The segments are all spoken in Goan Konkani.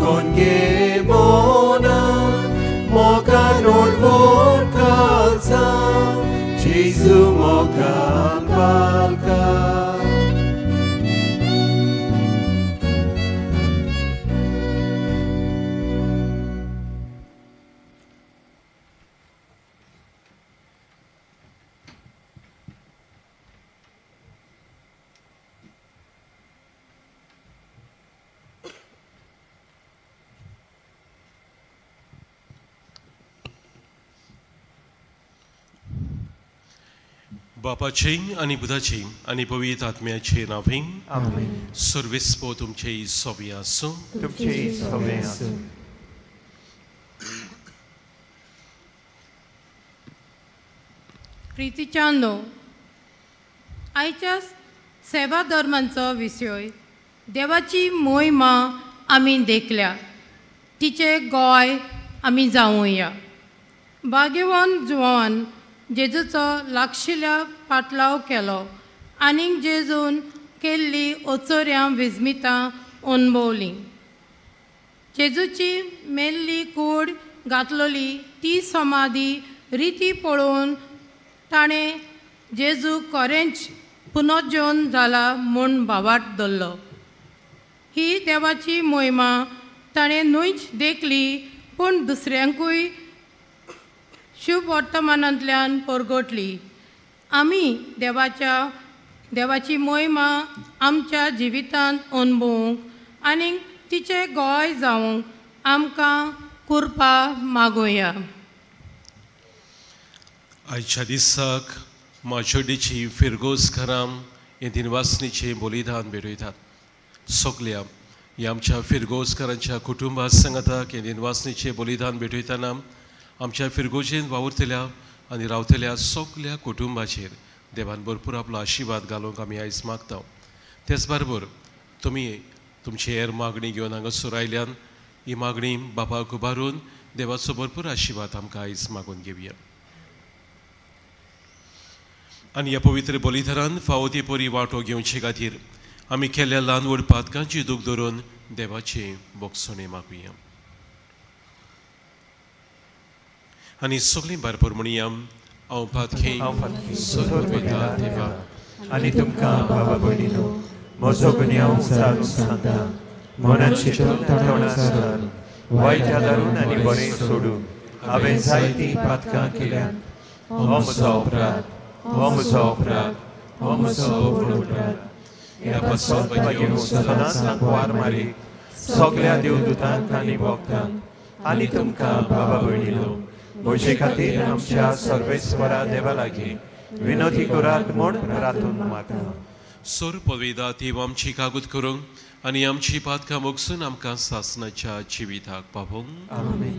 जिकोन घे मोना मोगान ओडवोन कालसा जेजू मोगान पालका. बापाचे आनी बुधाचे आनी पवित्र आत्म्याचे नांवे आमेन. सर्वेस्पो तुमचे सोबी आसूं. तुमचे सोबी आसूं. प्रितीच्या नो आयच्या सेवा धर्मांचो विशय देवाची मोहिमा आमी देखल्या, तिचे गोंय आमी जावया. भाग्यवान जुवान जेजूचो लागशिल्ल्या पाटलाव केलो आनीक जेजून केल्ली ओचोऱ्यां विजमितां अणभवलीं. जेजूची मेल्ली कूड घातलोली ती समाधी रिती पळोवन ताणें जेजू खरेंच पुनर्जन जाला म्हूण भावार्थ धरलो. ही देवाची मोहिमा ताणें न्हूच देखली पूण दुसऱ्यांकूय शुभ वर्तमानांतल्यान परगटली. आमी देवाची मोहिमा आमच्या जिवितांत अणभवूंक आनी तिचे गोंय जावंक आमकां कृपा मागुया. आयच्या दिसाक माजोड्डेची फिरगोज घरां हे दिनवासनीचें बलिदान भेटयतात. सगल्या ह्या आमच्या फिरगोजकारांच्या कुटुंबा सांगाताक हे दिनवासनीचें बलिदान भेटयतना आमच्या फिरगोजेन वावुरतल्या आनी रावतल्या सगल्या कुटुंबाचेर देवान भरपूर आपलो आशिर्वाद घालूंक आमी आयज मागता. तेच बरोबर तुमी तुमची हेर मागणी घेवन हांगासर आयल्यान ही मागणी बापाक उबारून देवाचो भरपूर आशिर्वाद आमकां आयज मागून घेवया. आनी ह्या पवित्र बलिदारान फावो ते परी वांटो घेवचे खातीर आमी केल्ल्या ल्हान व्हड पातकांची दूख धरून देवाचे बोगसणे मागुया. आनी सगळीं भरपूर म्हणया, हांव पातकी देवा आनी तुमकां बाबा भयणीनो म्हजो गुन्यांव सारून सांगता, मनान चिंतून तोंडान सारून वायट आदारून आनी बरें सोडून हांवें जायतीं पातकां केल्यांत. हो म्हजो अपराध, हो म्हजो अपराध, हो म्हजो व्हड अपराध. ह्या पासत घेवन सदांच सांकवार मारी सगल्या देवदूतांक आनी भक्तांक आनी तुमकां बाबा भयणीनो म्हजे खातीर आमच्या सर्वेस्वरा देवा लागीं विनोदी करात म्हूण प्रार्थना मागता. सोर पविदा देव आमची कागूत करूंक आनी आमची पातकां मोगसून आमकां सासणाच्या जिविताक पावोवंक. आमेन.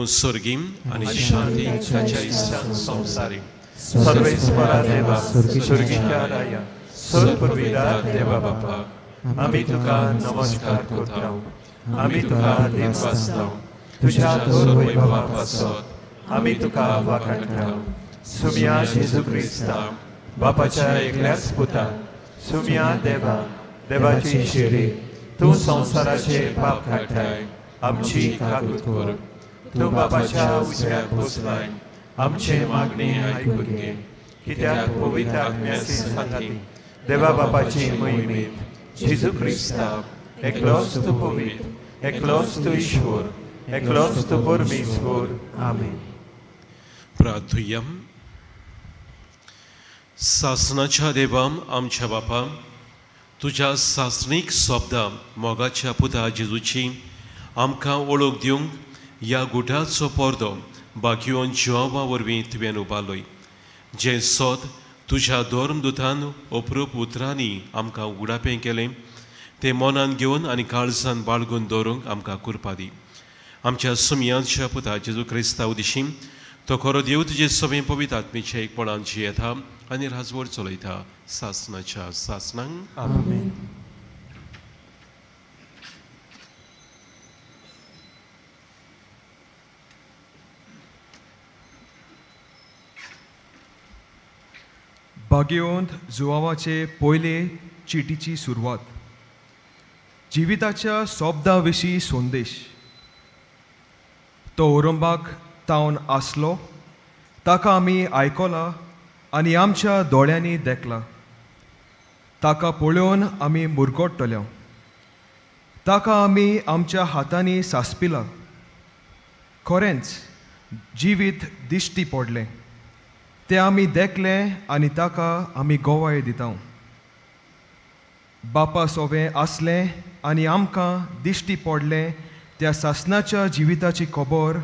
स्वर्गीं आनी शांती ताच्या इश्टान संवसारी. सर्वेस्वरा देवा स्वर्गीच्या राया सर्वपुर्विदा देवा बापा आमी तुका नमस्कार करता, आमी तुका देवासता, तुझ्या थोर वैभवा पासत आमी तुका वाखाणटा. सुम्या जेजू क्रिस्ता बापाच्या एकल्याच पुता सुम्या देवा देवाची शिरी तूं संवसाराचे पाप काडटाय आमची काकूत कर. तूं बापाच्या उजव्याक बसलाय आमचे मागणी आयकून घे, कित्याक पवित्र आत्म्याची सांगाती देवा बापाची मोहिमेंत जेजू क्रिस्ता एकलोच तूं पवित्र, एकलोच तूं ईश्वर, एकलोच तूं परमेश्वर. आमेन. प्रार्थुया. सासणाच्या देवा आमच्या बापा, तुज्या सासणीक शब्दां मोगाच्या पुता जेजूची आमकां वळख दिवंक ह्या गुठाचो पडदो बागयोन जिवावा वरवीं तुवें उबारलोय, जें सोद तुज्या धर्मदुतान अप्रूप उतरांनी आमकां उगडापें केलें तें मनान घेवन आनी काळजान बाळगून दवरूंक आमकां कृपा दी. आमच्या सुमयांच्या पुता जेजू क्रिस्ता उदेशीं तो खरो देव तुजे सगळें पवित्र आत्मेच्या एकपणान जियेता आनी राजवट चलयता सासणाच्या सासणांक. आमेन. भाग्यवंत जुवावाचे पयले चिटीची सुरवात. जिविताच्या शब्दा विशीं संदेश. तो ओरंबाक तावन आसलो, ताका आमी आयकला आनी आमच्या दोळ्यांनी देखला. ताका पळोवन आमी मुरगोट्टल्या, ताका आमी आमच्या हातांनी सासपिला. खरेंच जिवीत दिश्टी पडलें, तें आमी देखलें आनी ताका आमी गवाय दिता. बापा सोवें आसलें आनी आमकां दिश्टी पडलें त्या सासणाच्या जिविताची खबर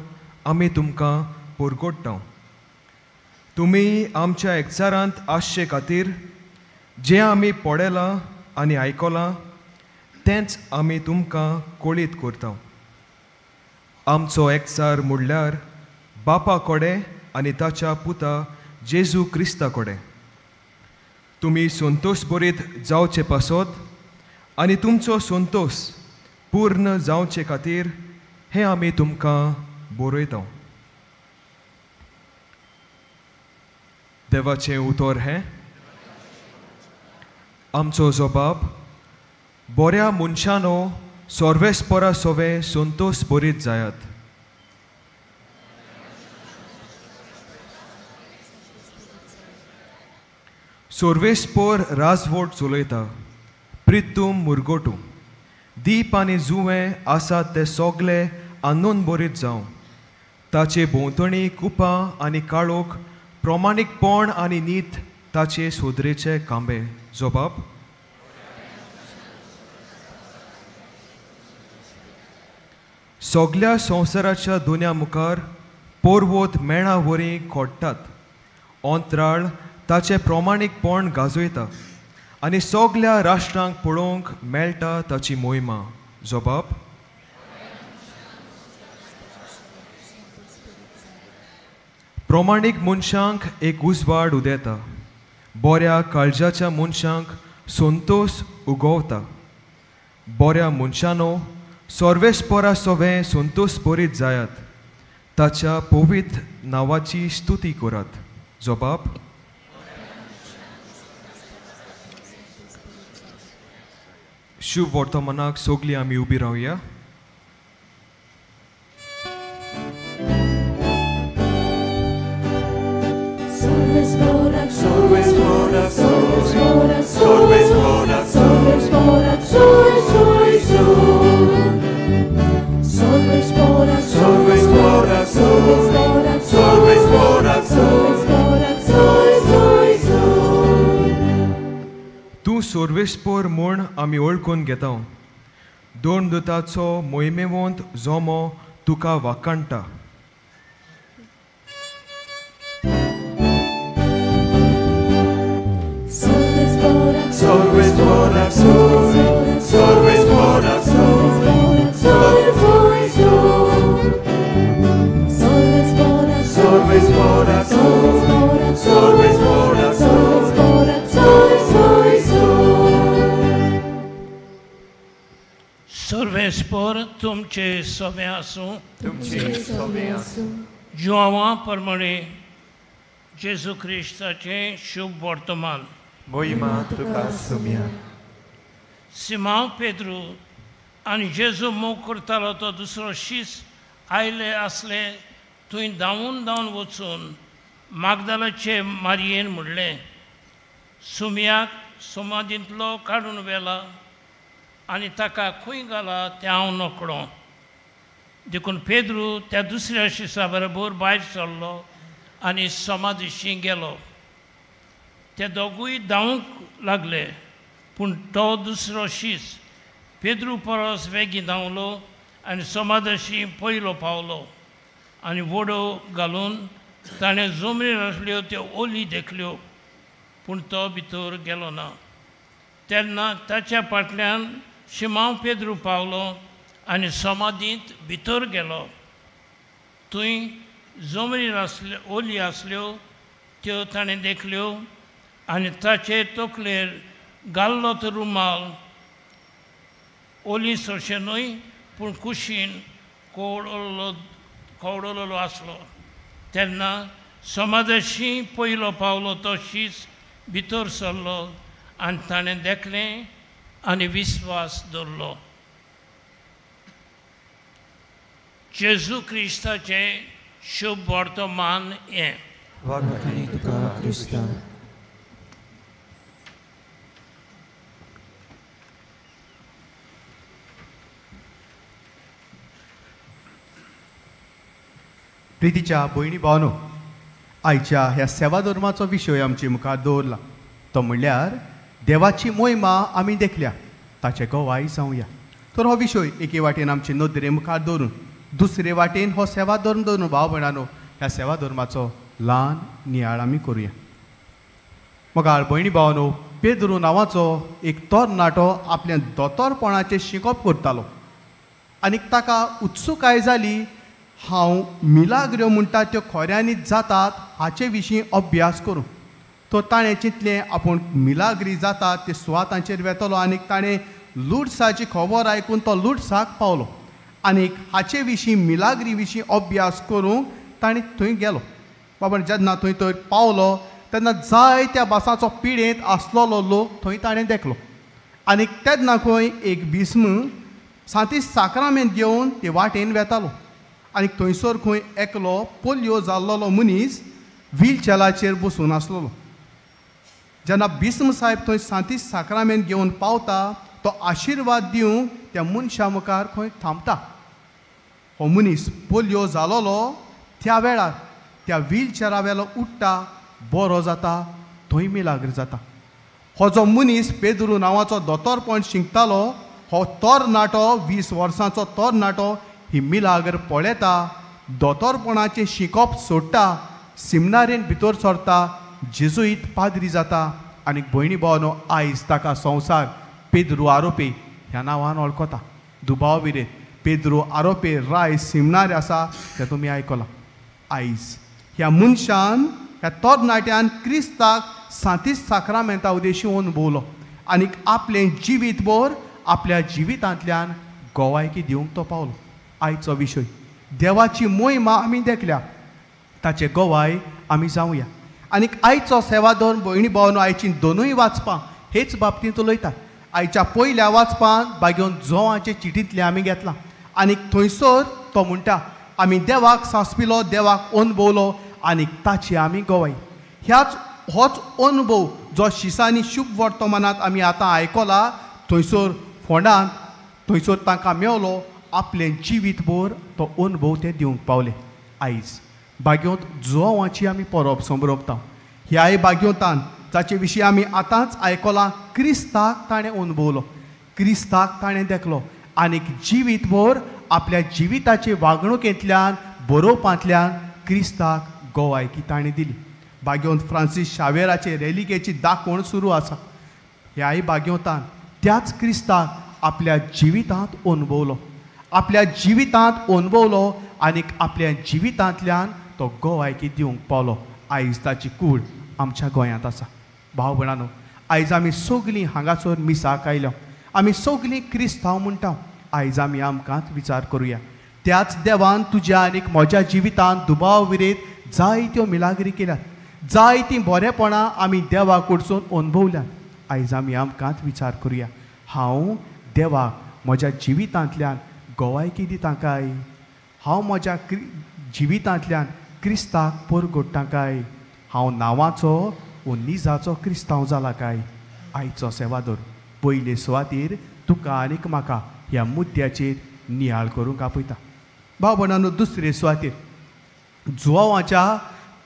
आमी तुमकां परगट्टा. तुमी आमच्या एकचारांत आसचे खातीर जें आमी पळयलां आनी आयकलां तेंच आमी तुमकां कळीत करता. आमचो एकचार म्हणल्यार बापा कडेन आनी ताच्या पुता जेजू क्रिस्ता कडेन. तुमी संतोश बरीत जावचे पासत आनी तुमचो संतोश पूर्ण जावचे खातीर हें आमी तुमकां बरयता. देवाचें उतर हें. आमचो जबाब बऱ्या मनशानो सर्वेस्परा सोवे संतोश बरीत जायात. सर्वेस्पर राजवट चलयता, प्रितूम मुरगोटू दीप आनी जुवें आसात ते सगले आनंद बरीत जावं. ताचे भोंवतणी कुपां आनी काळोख, प्रमाणीकपण आनी नीत ताचे सोदरेचे कांबे. जबाब सगल्या संवसाराच्या दुन्या मुखार पर्वत मेणा वरी खोडटात. अंतराळ ताचें प्रमाणीकपण गाजयता आनी सगल्या राष्ट्रांक पळोवंक मेळटा ताची मोहिमा. जबाब प्रमाणीक मनशांक एक उजवाड उदेता, बऱ्या काळजाच्या मनशांक संतोश उगवता. बऱ्या मनशानो सर्वेस्परा सोवें संतोश बरीत जायात, ताच्या पवित्र नांवाची स्तुती करात. जबाब शुभ वर्तमानाक सगळीं आमी उबी रावया. तूं सर्वेस्पर म्हूण आमी वळखून घेता. दोन दुताचो मोहिमेवंत जोमो तुका वाखाणटा. सर्वेस्पर तुमचे सवे आसूं. जुआंवा प्रमाणे जेजू क्रिस्ताचें शुभ वर्तमान. मोहिमा तुका सुम्या. सिमांव पेद्रू आनी जेजू मोग करतालो तो दुसरो शीस आयले आसले थंय धांवून धांवन वचून मागदालाचे मारयेन म्हणलें, सुम्याक समाधींतलो काडून व्हेला आनी ताका खंय घाला तें हांव नकळो. देखून पेद्रू त्या दुसऱ्या शिसा बरोबर भायर सरलो आनी समाधीशी गेलो. ते दोगूय धांवंक लागले, पूण तो दुसरो शीस पेद्रू परस वेगीं धांवलो आनी समाधाशी पयलो पावलो आनी वडो घालून ताणें जमनीर आसल्यो त्यो ओली देखल्यो, पूण तो भितर गेलो ना. तेन्ना ताच्या फाटल्यान शिमांव पेद्रू पावलो आनी समाधींत भितर गेलो. थंय जमनीर आसल्यो ओली आसल्यो त्यो ताणें देखल्यो आनी ताचे तकलेर घाल्लो तो रुमाल ओली सरशें न्हय पूण कुशीन कवडलेलो आसलो. तेन्ना समाजाशी पयलो पावलो तो शीस भितर सरलो आनी ताणें देखलें आनी विस्वास दवरलो. जेजू क्रिस्ताचें शुभ वर्तमान हें. प्रितीच्या भयणी भावनो, आयच्या ह्या सेवा धर्माचो विशय आमचे मुखार दवरला तो म्हणल्यार देवाची मोहिमा आमी देखल्या ताचे गवाय जावया. तर हो विशय एके वाटेन आमचे नदरे मुखार दवरून दुसरे वाटेन हो सेवा धर्म दवरून भाव भयणानो ह्या सेवा धर्माचो ल्हान नियाळ आमी करुया. मोगाळ भयणी भावनो, पेद्रू नांवाचो एक तरणाटो आपल्या दोतोरपणाचें शिकप करतालो आनी ताका उत्सुकाय जाली हांव मिलाग्र्यो म्हणटा त्यो खऱ्यांनीच जातात हाचे विशीं अभ्यास करूं. तो ताणें चिंतलें आपूण मिलाग्री जातात ते सुवातांचेर वेतलो आनी ताणें लुडसाची खबर आयकून तो लुडसाक पावलो आनी हाचे विशीं मिलाग्री विशीं अभ्यास करूंक ताणें थंय गेलो. बाबा जेन्ना थंय थंय पावलो तेन्ना जायत्या भासाचो पिडेंत आसलेलो लोक थंय ताणें देखलो आनी तेन्ना खंय एक भीस्म सांती साक्रामेंत घेवन ते वाटेन वेतालो आनी थंयसर खंय एकलो पोलियो जाल्लो मनीस व्हीलचेराचेर बसून आसलेलो. जेन्ना भीस्म साहेब थंय सांती साक्रामेंत घेवन पावता तो आशिर्वाद दिवंक त्या मनशा मुखार खंय थांबता. हो मनीस पोलियो जालोलो त्या वेळार त्या व्हीलचेरा वेलो उठ्ठा, बरो जाता, थंय मिलाग्र जाता. हो जो मनीस पेद्रू नांवाचो दोतोरपण शिकतालो हो तरणाटो 20 वर्सांचो तरणाटो ही मिलाग्र पळयता, दोतोरपणाचें शिकप सोडटा, सिमनारेन भितर सरता, जेजुईत पाद्री जाता आनी भयणी भावनो आयज ताका संवसार पेद्रू आरोपे ह्या नांवान वळखता. दुबाव विरेत पेद्रू आरोपे राय सिमनार आसा तें तुमी आयकलां. आयज ह्या मनशान ह्या तरणाट्यान क्रिस्ताक सांतीस साक्रामेंता उद्देशी अनुभवलो आनी आपलें जिवीतभर आपल्या जिवितांतल्यान गोवायकी दिवंक तो पावलो. आयचो विशय देवाची मोहिमा आमी देखल्या ताचे गवाय आमी जावया. आनी आयचो सेवाधर्म भयणी भावनो आयची दोनूय वाचपां हेच बाबतींत उलयतात. आयच्या पयल्या वाचपांत बागेवन जोवाचे चिटींतलें आमी घेतलां आनी थंयसर तो म्हणटा आमी देवाक सांसपिलो, देवाक अनुभवलो आनी ताची आमी गवाय. ह्याच होच अनुभव जो शिसांनी शुभ वर्तमानांत आमी आतां आयकला थंयसर फोंडांत थंयसर तांकां मेवलो आपलें जिवीतभर तो अनुभव ते दिवंक पावले. आयज बागेवंत जुवांची आमी परब संभ्रमता. ह्याय बागेवंतान जाचे विशीं आमी आतांच आयकलां क्रिस्ताक ताणें अनुभवलो, क्रिस्ताक ताणें देखलो आनी जिवीतभर आपल्या जिविताचे वागणुकेंतल्यान बरोवपांतल्यान क्रिस्ताक गोवायकी ताणें दिली. बागेवंत फ्रांसीस शावेराचे रेलिकेची दाखोवण सुरू आसा. ह्याय बागेवंतान त्याच क्रिस्ताक आपल्या जिवितांत अनुभवलो, आपल्या जिवितांत अनुभवलो आनी आपल्या जिवितांतल्यान तो गोवायकी दिवंक पावलो. आयज ताची कूड आमच्या गोंयांत आसा. भाव भयणानो, आयज आमी सगलीं हांगासर मिसाक आयल्या, आमी सगलीं क्रिस्तांव म्हणटा. आयज आमी आमकांच विचार करुया त्याच देवान तुज्या आनी म्हज्या जिवितांत दुबाव विरेत जायत्यो मिलाग्री केल्यात, जायतीं बरेपणां आमी देवा कडसून अनुभवल्यात. आयज आमी आमकांच विचार करुया हांव देवाक म्हज्या जिवितांतल्यान गोवायकी दिता काय? हांव म्हज्या जिवितांतल्यान क्रिस्ताक परगोडटा काय? हांव नांवाचो वो निजाचो क्रिस्तांव जाला काय? आयचो सेवादोर पयले सुवातेर तुका आनीक म्हाका ह्या मुद्द्याचेर नियाळ करूंक आपयता. भाव भयणांनो, दुसरे सुवातेर जुवांच्या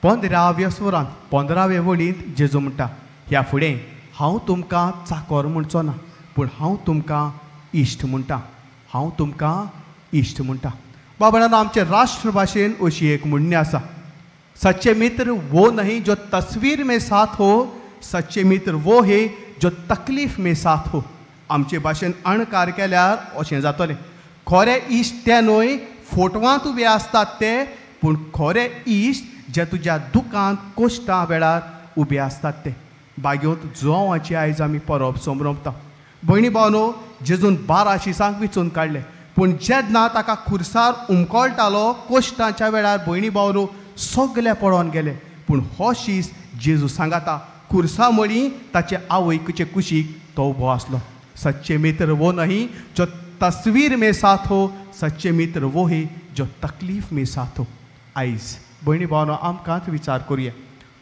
15व्या सुरांत 15व्या वळींत जेजू म्हणटा, ह्या फुडें हांव तुमकां चाकोर म्हणचो ना, पूण हांव तुमकां इश्ट म्हणटा, हांव तुमकां इश्ट म्हणटा. बाबांनो, आमचे राष्ट्रभाशेन अशी एक म्हणणी आसा, सच्चे मित्र वो नहीं जो तस्वीर में साथ हो, सच्चे मित्र वो है जो तकलीफ में साथ हो. आमचे भाशेन अणकार केल्यार अशें जातलें, खरे इश्ट ते न्हय फोटवांत उबे आसतात ते, पूण खरे इश्ट जे तुज्या दुकांत कोश्टा वेळार उबे आसतात ते. बागेवंत जुवांवाची आयज आमी परब समरमता. भयणी भावनो, जेजून 12 शिसांक विचून काडले, पूण जेन्ना ताका खुर्सार उमकळटालो कोश्टाच्या वेळार भयणी भावनो सगळे पळोवन गेले, पूण हो शीस जेजू सांगाता खुर्सा मळी ताचे आवयचे कुशीक तो उबो आसलो. सच्चे मित्र वो नहीं जो तस्वीर में साथ हो, सच्चे मित्र वो है जो तकलीफ में साथ हो. आयज भयणी भावनो आमकांच विचार करुया,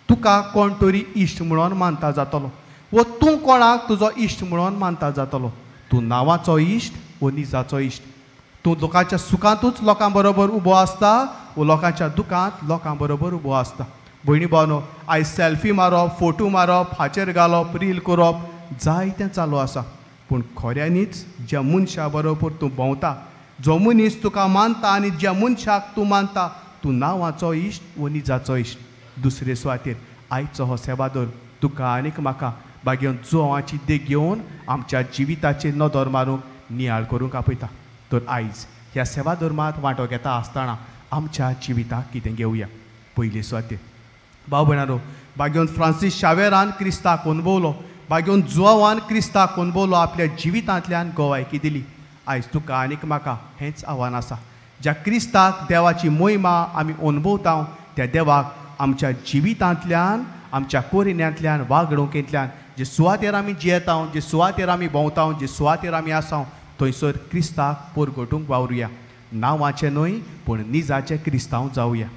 तुका कोण तरी इश्ट म्हणून मानता जातलो वो तूं कोणाक तुजो इश्ट म्हणून मानता जातलो. तूं नांवाचो इश्ट वो निजाचो इश्ट. तूं लोकांच्या सुखांतूच लोकां बरोबर उबो आसता वो लोकांच्या दुखांत लोकां बरोबर उबो आसता. भयणी भावनो, आयज सेल्फी मारप, फोटो मारप, हाचेर घालप, रील करप जायतें चालू आसा, पूण खऱ्यांनीच ज्या मनशा बरोबर तूं भोंवता, जो मनीस तुका मानता आनी ज्या मनशाक तूं मानता, तूं नांवाचो इश्ट वो निजाचो इश्ट. दुसरे सुवातेर आयचो हो सेवादोर तुका आनीक म्हाका बागेवन जुवांची देख घेवन आमच्या जिविताचेर नदर मारूंक नियाळ करूंक आपयता. तर आयज ह्या सेवा धर्मांत वांटो घेता आसतना आमच्या जिविताक कितें घेवया. पयले सुवातेर भाव भयणारो, बागेवन फ्रांसीस शावेरान क्रिस्ताक अणभवलो, बागेवन जुवान क्रिस्ताक अणभवलो, आपल्या जिवितांतल्यान गोवायकी दिली. आयज तुका आनीक म्हाका हेंच आव्हान आसा, ज्या क्रिस्ताक देवाची मोहिमा आमी अणभवता त्या देवाक आमच्या जिवितांतल्यान, आमच्या कोरिन्यांतल्यान, वागणुकेंतल्यान, जे सुवातेर आमी जियेता, जे सुवातेर आमी भोंवता, जे सुवातेर आमी आसा थंयसर क्रिस्ताक परगटूंक वावरुया. नांवाचें न्हय पूण निजाचें क्रिस्तांव जावया.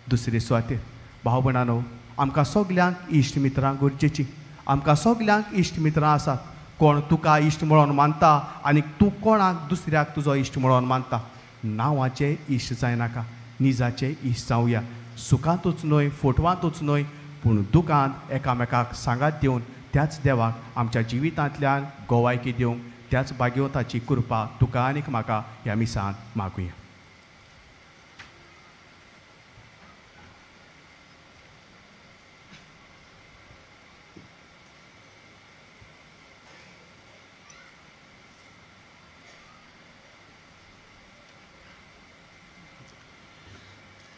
दुसरे सुवातेर भाव भयणानो, आमकां सगल्यांक इश्ट मित्रां गरजेची, आमकां सगल्यांक इश्ट मित्रां आसात. कोण तुका इश्ट म्हणून मानता आनी तूं कोणाक दुसऱ्याक तुजो इश्ट म्हणून मानता. नांवाचे इश्ट जायनाका, निजाचे इश्ट जावया. सुखांतूच न्हय, फोटवांतूच न्हय, पूण दुकांत एकामेकाक सांगात दिवन त्याच देवाक आमच्या जिवितांतल्यान गोवायकी दिवंक त्याच भाग्यवताची कृपा तुका आनीक म्हाका ह्या मिसांत मागुया.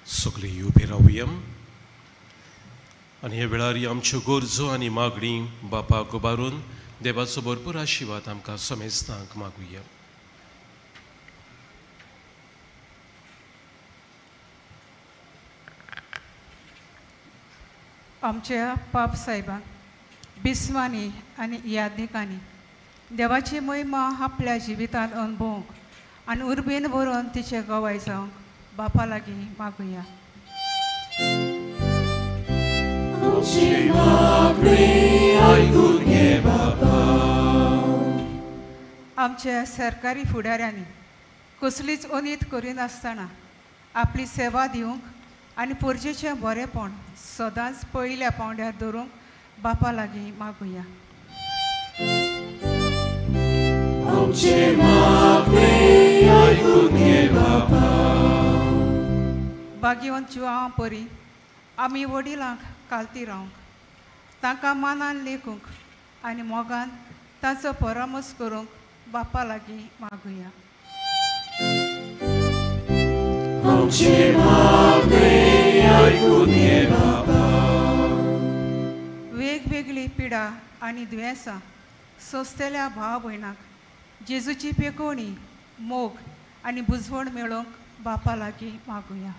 सगळीं उबी रावया आनी ह्या वेळार आमच्यो गरजो आनी मागणी बापाक उबारून देवाचो भरपूर आशिर्वाद आमकां समेस्तांक मागुया. आमच्या पाप साहेबांक, बिस्वांनी आनी यादनिकांनी देवाची महिमा आपल्या जिवितांत अणभवूंक आनी उर्बेन भरून तिचे गवाय जावंक बापा लागीं मागुया. आमच्या सरकारी फुडाऱ्यांनी कसलीच अनीत करिनासतना आपली सेवा दिवंक आनी पोरजेचें बरेंपण सदांच पयल्या पांवड्यार दवरूंक बापा लागीं मागुया. बागेवन जुआं परी आमी वडिलांक कालती रावंक, तांकां मानान लेखूंक आनी मोगान तांचो परामर्श करूंक बापा लागीं मागुया. वेगवेगळी पिडा आनी दुयेंसां सोंसतल्या भाव भयणांक जेजूची पेकोवणी, मोग आनी बुजवण मेळोवंक बापा लागीं मागुया.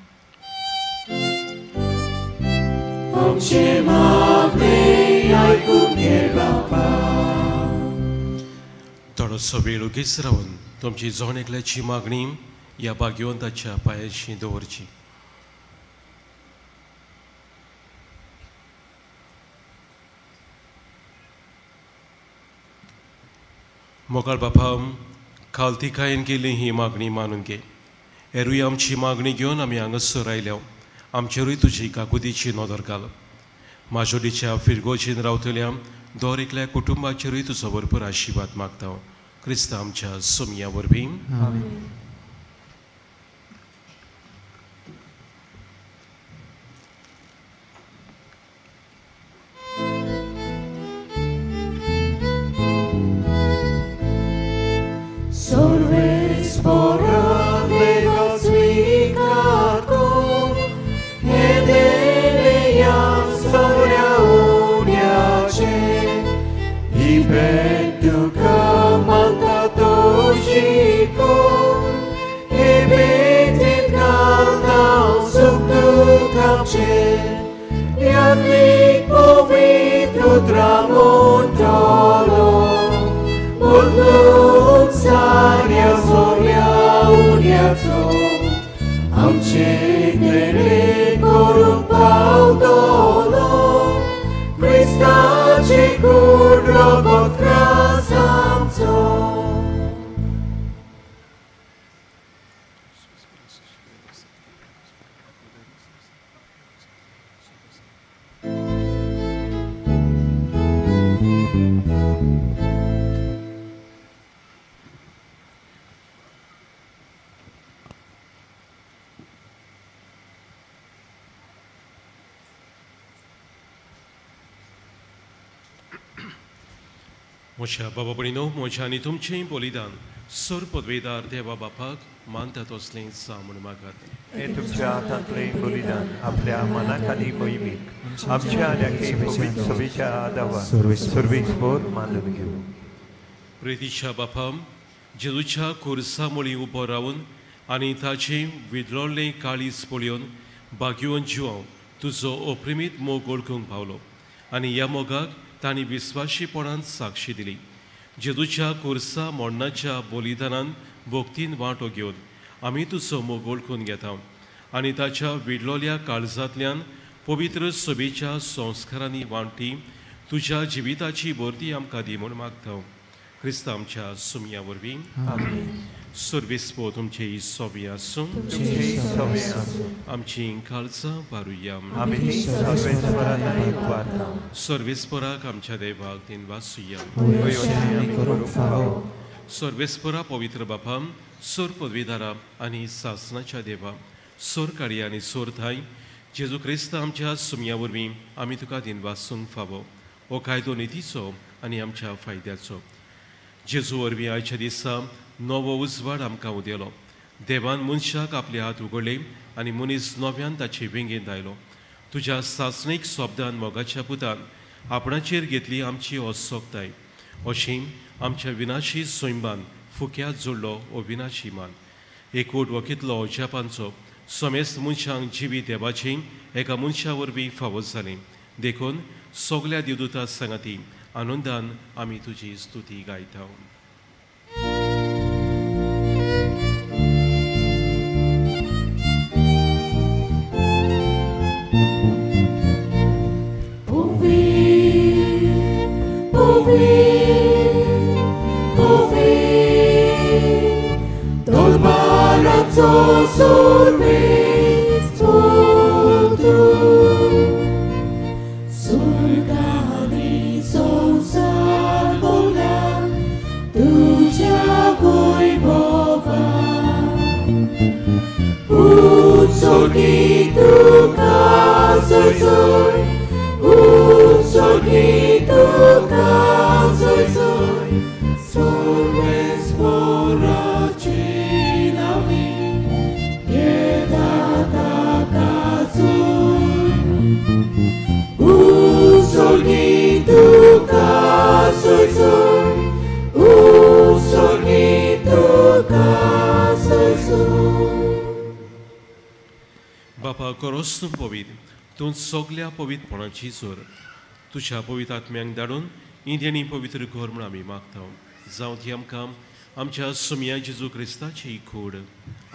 थोडोसो वेळ ओगीच रावन तुमची जण एकल्याची मागणी ह्या भाग्यवंताच्या पांयांशी दवरची. मोगाळ बापा, खालतिकायेन केल्ली ही मागणी मानून घे. हेरूय आमची मागणी घेवन आमी हांगासर आयल्या, आमचेरूय तुजी काकुतीची नदर घाल. माजोडीच्या फिरगोजीन रावतल्या दर एकल्या कुटुंबाचेरूय तुजो भरपूर आशिर्वाद मागता. क्रिस्ता आमच्या सोमया वरवीं. म्हज्या बाबा भयणीनो, म्हज्या आनी तुमचें बलिदान सर पदवेदार देवा बापाक मानता तसलें जावं म्हूण मागात. हे तुमच्या हातांतलें बलिदान आपल्या मनाक आनी मोहिमेक आमच्या आनी पवित्र सभेच्या आदावा सर्वेस्पर मानून घेवं. प्रितीच्या बापा, जेजूच्या खुर्सा मुळी उबो रावन आनी ताचें विदळिल्लें काळीज पळोवन भाग्यवंत जिवांव तुजो अप्रिमीत मोग वळखूंक पावलो आनी ह्या मोगाक तांणी विस्वाशीपणान साक्षी दिली. जेजूच्या खुर्सा मोडणाच्या बलिदानान भक्तीन वांटो घेवन आमी तुजो मोग वळखून घेता आनी ताच्या विडलोल्या काळजांतल्यान पवित्र सभेच्या संस्कारांनी वांटी तुज्या जिविताची भरती आमकां दी म्हूण मागता. क्रिस्त आमच्या सुमया वरवीं. सर्वेस्पो तुमचे सोबी आसूं. आमची काळजां वारुया. सर्वेस्पराक आमच्या देवाक दिन वासुया. सर्वेस्परा पवित्र बापा, सोर पदवीदारा आनी सासनाच्या देवा, सोर काडया आनी सोर थाय जेजू क्रिस्त आमच्या सुमया वरवीं आमी तुका दिन वासूंक फावो. हो कायदो नितीचो आनी आमच्या फायद्याचो. जेजू वरवीं आयच्या दिसा नवो उजवाड आमकां उदेलो. देवान मनशाक आपले हात उगडले आनी मनीस नव्यान ताचे वेंगेंत आयलो. तुज्या सासणीक शब्दान मोगाच्या पुतान आपणाचेर घेतली आमची असोक्ताय. अशी आमच्या विनाशी सैमान फुक्यात जोडलो हो विनाशी मान. एकवट वखितलो अजापांचो समेस्त मनशांक जिवी देवाची एका मनशा वरवीं फावो जाली. देखून सगल्या देवदूता सांगाती आनंदान आमी तुजी स्तुती गायता. बापा करोस तूं पवित्र, तूं सगल्या पवित्रपणाची जोर. तुज्या पवित्र आत्म्यांक धाडून ही देणी पवित्र कर म्हूण आमी मागता. जावं ती आमकां आमच्या सुमया जेजू क्रिस्ताची कूड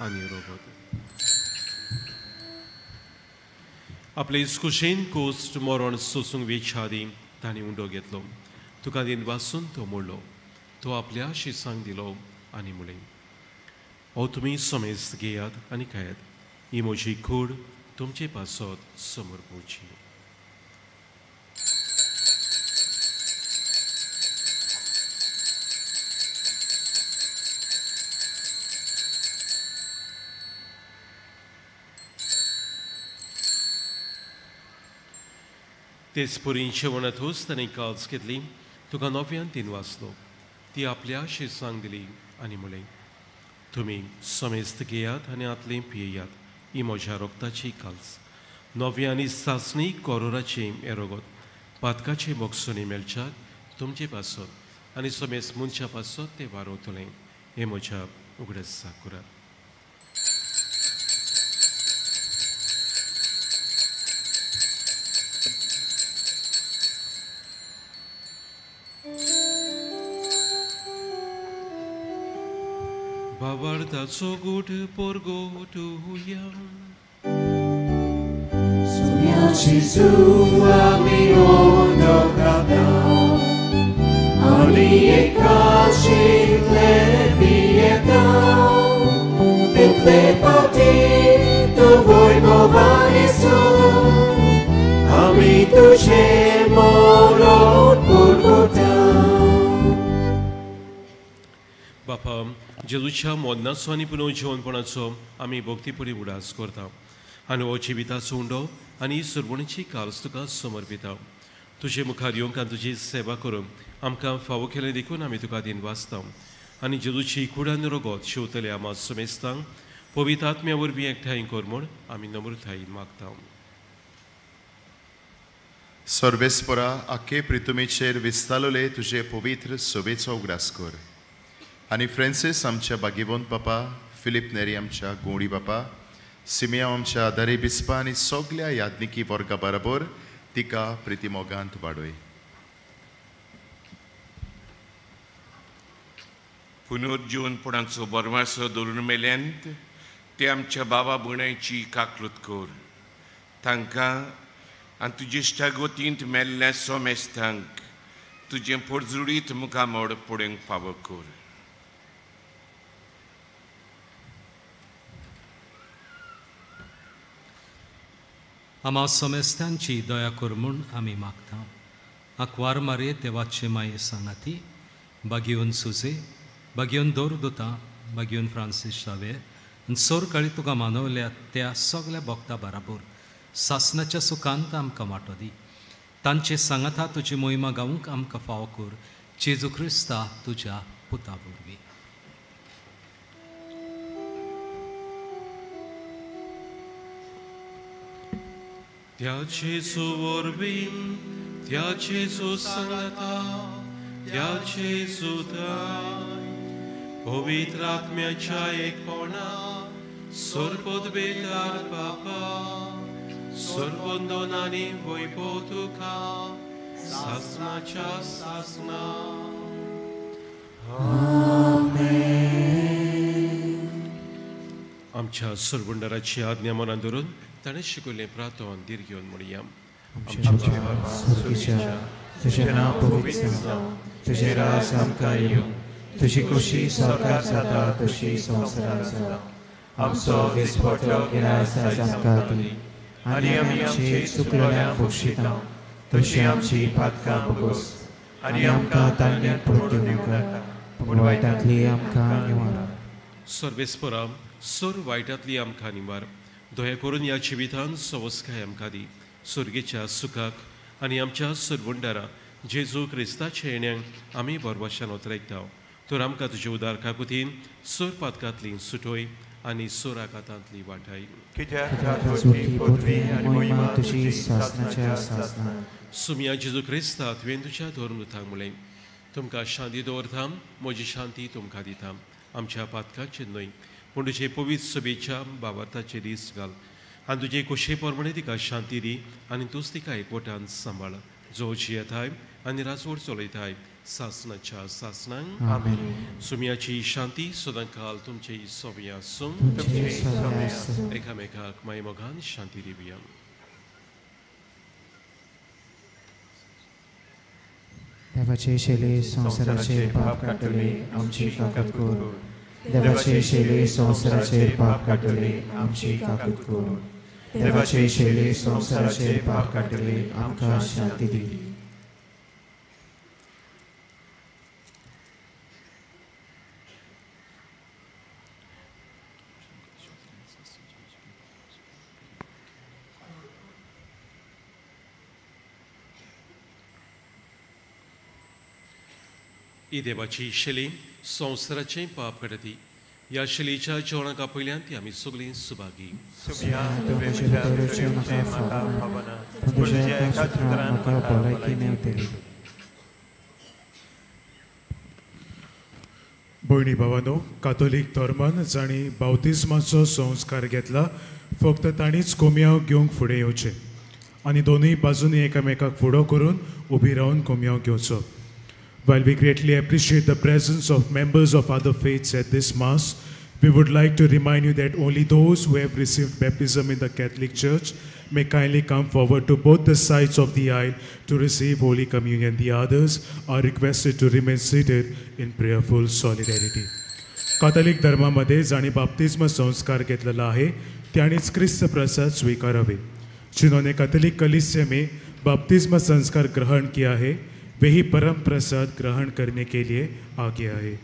आनी रोगत. आपले कुशीन कोस्ट मरण सोसूंक वेच्या आदीं तांणी उंडो घेतलो. तुका दिन वासून तो मोडलो. तो आपल्या शिसांक दिलो आनी म्हणलें, हो तुमी समेस्त घेयात आनी खायात. ही म्हजी कूड तुमचे पासत समोर पोवची. तेच परी जेवणातूच ताणें काल्स घेतली, तुका नव्यान तीन वाचलो, ती आपल्या शिसांक दिली आनी म्हळें, तुमी समेस्त घेयात आनी आतलें पियेयात, ही म्हज्या रोगताची काल्स, नवी आनी सासणी कोरोराची हें रोगत पातकाचे मोगसणी मेळच्याक तुमचे पासत आनी समेस्त मनशा पासत तें वारवतलें, हें म्हज्या उगडासाक करात. बाबार्थाचो गूट पोरगोटुया. Gesù ami ondokata, ani ekashi tlepieta, petlepati tvoj bovanisu, ami tuše morot purgota. बापा, जेजूच्या मरणाचो आनी पुनर्जीवनपणाचो आमी भक्तीपुरी उडास करता आनी हो जिविताचो उंडो आनी सुरवणीची काल्स तुका समर्पिता. तुजे मुखार येवंक आनी तुजी सेवा करूंक आमकां फावो केलें देखून आमी तुका दिन वाचता आनी जेजूची कुडान रोगत शिंवतले आमा समेस्तांक पवित्र आत्म्या वरवीं एकठांय कर म्हूण आमी नम्रतायेन मागता. सर्वेस्परा, आखे प्रितुमेचेर विस्तारले तुजे पवित्र सभेचो उगडास कर आनी फ्रांसीस आमच्या बागेवंत बापा, फिलीप नेरी आमच्या गोंडी बापा, सिमिया आमच्या आदारी बिस्पा आनी सगल्या याज्ञिकी वर्गा बरोबर तिका प्रितीमोगांत वाडय. पुनर्जीवनपणाचो बरमासो धरून मेल्यांत ते आमच्या बाबा भुण्याची काकलूत कर, तांकां आनी तुजे इश्टागतींत मेल्ल्या सोमेस्तांक तुजें पोरजुडीत मुखामळ पळोवंक फावो कर. आमा समेस्तांची दया कर म्हूण आमी मागता. आंकवार मारये देवाचे माये सांगाती, बागेवन सुजे, बागेवन दोरदुता, बागेवन फ्रांसीस शावे आनी सोरकाळी तुका मानवल्या त्या सगल्या भक्ता बराबर सासनाच्या सुखांत आमकां वांटो दी. तांचे सांगाता तुजी मोहिमा गावंक आमकां फावो कर, जेजू क्रिस्ता तुज्या पुता वरवीं. त्या जेजू वरवीं, त्या जेजू सांगाता, त्या जेजूताय पवित्र आत्म्याच्या एकपणा सर्वोद्बेदार बापा, सर्वंदनानी वैभव तुका सासनाच्या सासना. आमच्या सरबंडाराची आज्ञा मनान धरून ताणें शिकयल्लें प्रार्थन धीर घेवन म्हणया. तुजें नांव पवित्र जावं, तुजें राज आमकां येवं, तुजी खोशी सरकार जाता तशी संवसारांत जावं. आमचो दिसपट्टो गिरास आयज आमकां दी आनी आमी आमची चुकलेल्यांक बक्षिता तशी आमची पातकां भोगोस आनी आमकां तांड्यांत पडूंक दिवं नाका, पूण वायटांतली आमकां निवार. सर्वेस्परा, सर वायटांतली आमकां निवार. दया करून ह्या जिवितान सवस्काय आमकां दी, सुर्गेच्या सुखाक आनी आमच्या सरबंडारा जेजू क्रिस्ताच्या येण्याक आमी बरवाशान ओतरायता. तर आमकां तुजे उदार काकुतीन सोर पातकांतली सुटोय आनी सोर आघातांतली वाटाय. सुमिया जेजू क्रिस्ता, तुवें तुज्या धर्मदूतांक म्हणलें, तुमकां शांती दवरता, म्हजी शांती तुमकां दिता, आमच्या पातकांचेर न्हय पूण तुजे पवित्र सभेच्या बाबार्थाचेर दीस घाल आनी तुजे खोशये प्रमाणे तिका शांती दी आनी तूंच तिका एकवटान सांबाळ, जो जियेताय आनी राजवट चलयताय सासनाच्या सासनांक. आमेन. सुमियाची शांती सदांकाल तुमचे सोबी आसूं. एकामेकाक माय मोगान शांती दिवया. देवाचे शैली संवसाराचेर पाप काडटले आमची काकूत कर. देवाचे शैली संवसाराचेर पाप काडटले आमची काकूत कर. देवाचे शैली संवसाराचेर पाप काडटले आमकां शांती दी. ही देवाची शैली संवसाराचें पाप काडटी. ह्या शैलीच्या जेवणाक आपयल्यान ती आमी सगळीं सुभागी. भयणी भावानो, कातोलीक धर्मान जांणी बावतिज्माचो संस्कार घेतला फक्त तांणीच कोमयांव घेवंक फुडें येवचें आनी दोनूय बाजूंनी एकामेकाक फुडो करून उबी रावन कोमयांव घेवचो. While we greatly appreciate the presence of members of other faiths at this Mass, we would like to remind you that only those who have received baptism in the Catholic Church may kindly come forward to both the sides of the aisle to receive Holy Communion. The others are requested to remain seated in prayerful solidarity. Catholic धर्मामध्ये जांणी बाप्तिज्म संस्कार घेतलेला आहे त्यांनीच क्रिस्त प्रसाद स्वीकारावे. जिन्होंने कैथोलिक कलीसिया में बाप्तिज्म संस्कार ग्रहण किया है वे ही परम प्रसाद ग्रहण करने के लिए आगे आए.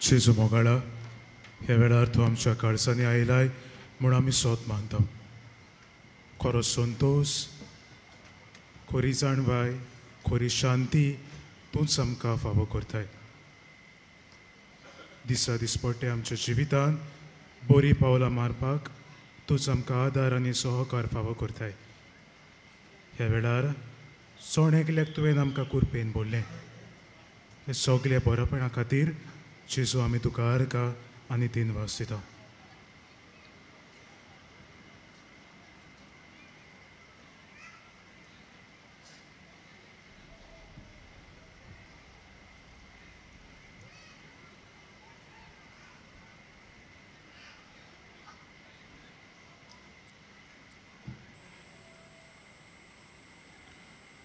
जेजू मोगाळा, ह्या वेळार तूं आमच्या काळजांनी आयलाय म्हूण आमी सोद मानता. खरो संतोश, खरी जाणवाय, खरी शांती तूंच आमकां फावो करताय. दिसा दिसपट्टे आमच्या जिवितांत बरीं पावलां मारपाक तूंच आमकां आदार आनी सहकार फावो करताय. ह्या वेळार सण एकल्याक तुवें आमकां कुरपेन बोल्लें. हे सगल्या बरेपणा खातीर जेजू आमी तुका अर्गां आनी दिनवास दिता.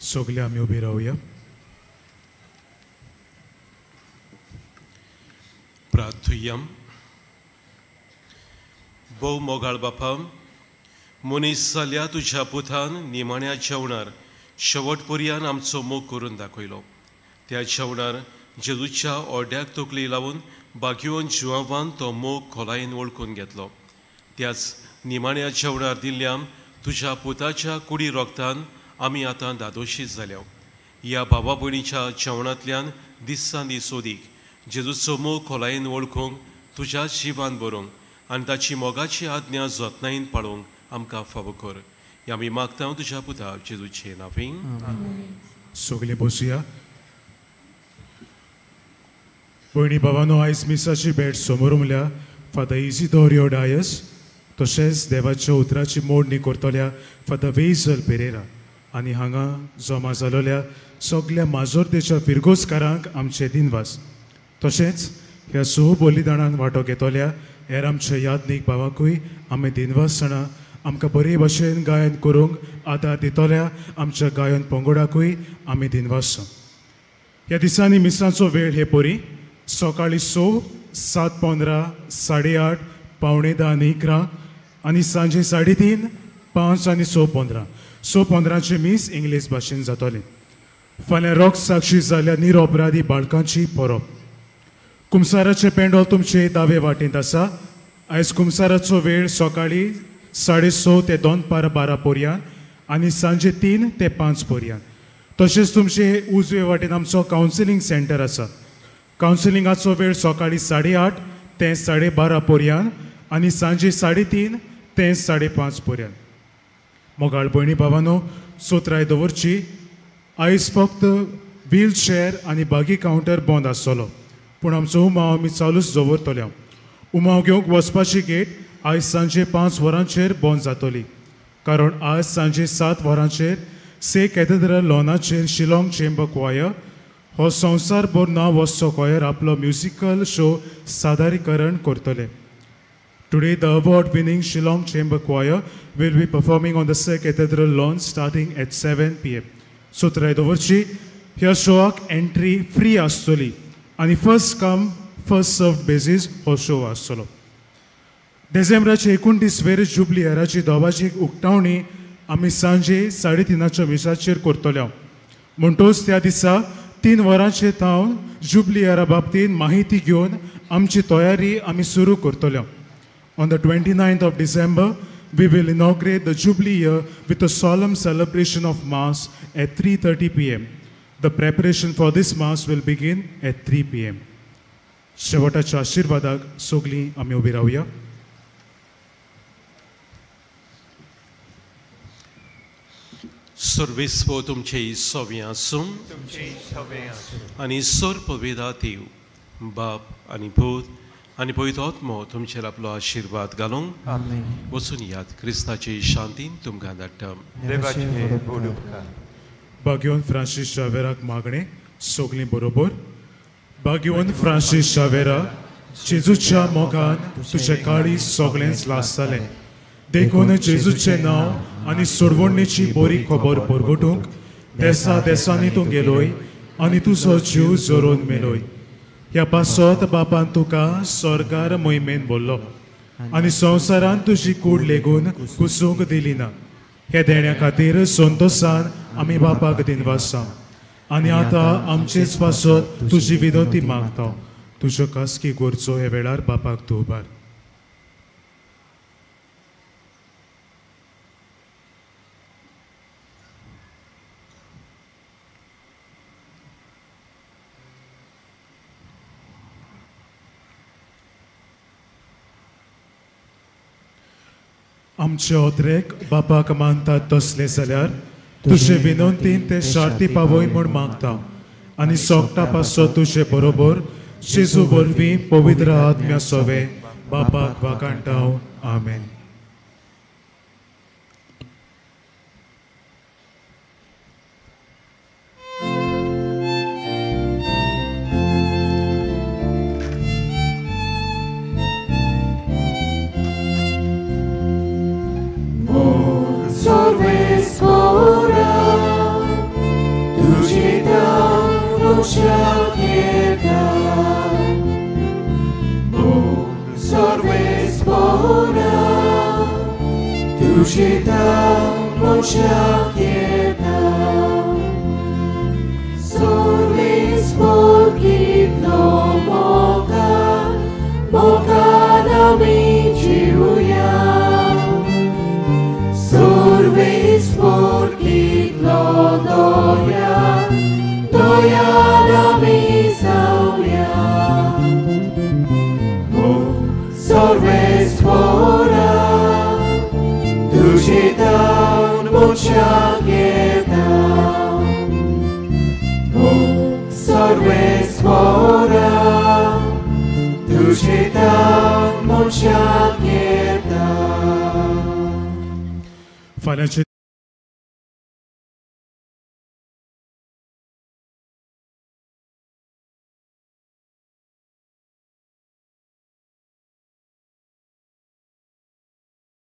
सगळे आमी उबी रावया. प्रार्थुया. भोव मोगाळ बापा, मनीस जाल्या तुज्या पुतान निमाण्या जेवणार शेवट पर्यान आमचो मोग करून दाखयलो. त्या जेवणार जेजूच्या ओड्याक तकली लावन बागयोवन जिवान तो मोग खोलायेन वळखून घेतलो. त्याच निमाण्या जेवणार दिल्ल्या तुज्या पुताच्या कुडी रोगतान आमी आतां दादोशी जाल्या. ह्या भावा भयणीच्या जेवणांतल्यान दिसान दीस ओदीक जेजूचो मोग खोलायेन वळखूंक, तुज्या जिवान बरोवंक आनी ताची मोगाची आज्ञा जतनायेन पाळोवंक आमकां फावो कर. ह्या आमी मागता तुज्या पुता जेजूचे नांवान. सगळीं बसुया. भयणी भावानो, आयज मिसाची भेट समोर म्हणल्या फादर इजिदोरियो डायस, तशेंच देवाच्या उतराची मोडणी करतल्या फादर वेजल पेरेरा आनी हांगा जमा जालोल्या सगल्या माजोर्देच्या फिरगोजकारांक आमचे दिनवास. तशेंच ह्या स बलिदानान वांटो घेतल्या हेर आमच्या यादनीक भावाकूय आमी दिनवास जाणा. आमकां बरे भशेन गायन करूंक आदार दितल्या आमच्या गायन पंगडाकूय आमी दिनवास. ह्या दिसांनी मिसांचो वेळ हे परी सकाळीं 6, 7:15, 8:30, 9:45 आनी 11 आनी सांजे 3:30, 5 आनी 6:15. 6:15 मीस इंग्लीश भाशेन जातलें. फाल्यां रोग साक्षी जाल्या निरपराधी बाळकांची परब. कुमसाराचें पेंडोल तुमचे दावे वाटेंत आसा. आयज कुमसाराचो वेळ सकाळीं 6:30 ते 11:45 पर्यंत आनी सांजे 3 ते 5 पर्यंत. तशेंच तुमचे उजवे वाटेन आमचो कावन्सिलींग सेंटर आसा. कावन्सिलिंगाचो वेळ सकाळीं 8:30 ते 12:30 पर्यंत आनी सांजे 3:30 ते 5:30 पर्यंत. मोगाळ भयणी भावानो, सोत्राय दवरची. आयज फक्त व्हीलचेअर आनी बागी कावंटर बंद आसतलो, पूण आमचो उमाव आमी चालूच दवरतले. उमाव घेवंक वचपाची गेट आयज सांजे 5 वरांचेर बंद जातली, कारण आज सांजे 7 वरांचेर से कॅथेड्रल लॉनाचेर शिलाँग चेंबर क्वायर हो संवसारभर नांव वचचो क्वायर आपलो म्युजिकल शो सादरीकरण करतले. Today, the award-winning Shillong Chamber Choir will be performing on the Se Cathedral lawn starting at 7 p.m. सुत्राय दवरची. ह्या शोआक एंट्री फ्री आसतली आनी first come first serve basis हो शो आसतलो. डिसेंबराचे 29 वेर जुबली इयराची दोबाची उक्तावणी आमी सांजे 3:30 मिसाचेर करतले. म्हणटोच त्या दिसा 3 वरांचे थावन जुबली इयरा बाबतींत माहिती घेवन आमची तयारी आमी सुरू करतले. On the 29th of December, we will inaugurate the Jubilee year with a solemn celebration of Mass at 3:30 p.m. The preparation for this Mass will begin at 3 p.m. शेवटाच्या आशीर्वादाक सगळीं आमी उबी रावया. सर्वेस्पो तुमचे सवे आसूं आनी सर्ववेदा देव बाप आनी पूत आनी पवित्र आत्मो तुमचेर आपलो आशिर्वाद घालूंक. वचून याद क्रिस्ताचे शांतीन तुमकां धाडटा. बागेवन फ्रांसीस शावेराक मागणें सगळीं बरोबर. बागेवन फ्रांसीस शावेरा, जेजूच्या मोगान तुजें काळीज सगळेंच लासतालें, देखून जेजूचें नांव आनी सोडवणेची बरी खबर परगटूंक देसा देसांनी तूं गेलोय आनी तुजो जीव जरोवन मेलोय. ह्या पासत बापान तुका स्वर्गार मोहिमेन बोल्लो आनी संवसारान तुजी कूड लेगून कुसूंक दिली ना. हे देण्या खातीर संतोसान आमी बापाक दिनवासा आनी आतां आमचेच पासत तुजी विनंती मागता. तुज्यो खासगी गरजो हे वेळार बापाक तूं उबार. आमचे ओत्रेक बापाक मानतात तसले जाल्यार तुजे विनंतीन ते शार्ती पावय म्हूण मागता आनी सोगटा पासो तुजे बरोबर जेजू वरवीं पवित्र आत्म्या सोवे बापाक वाकाणटा. आमेन. Sorves pora. तुजेतान मनशाक येता सर्वेस्पोर कितलो मोगा मोगान आमी जिवया सर्वेस्पोर कितलो दया दयान आमी जावया सर्वेस्पोरा तुजेतान मनशाक येता सर्वेस्पोरा तुजेतान मनशाक येता. फाल्यांचे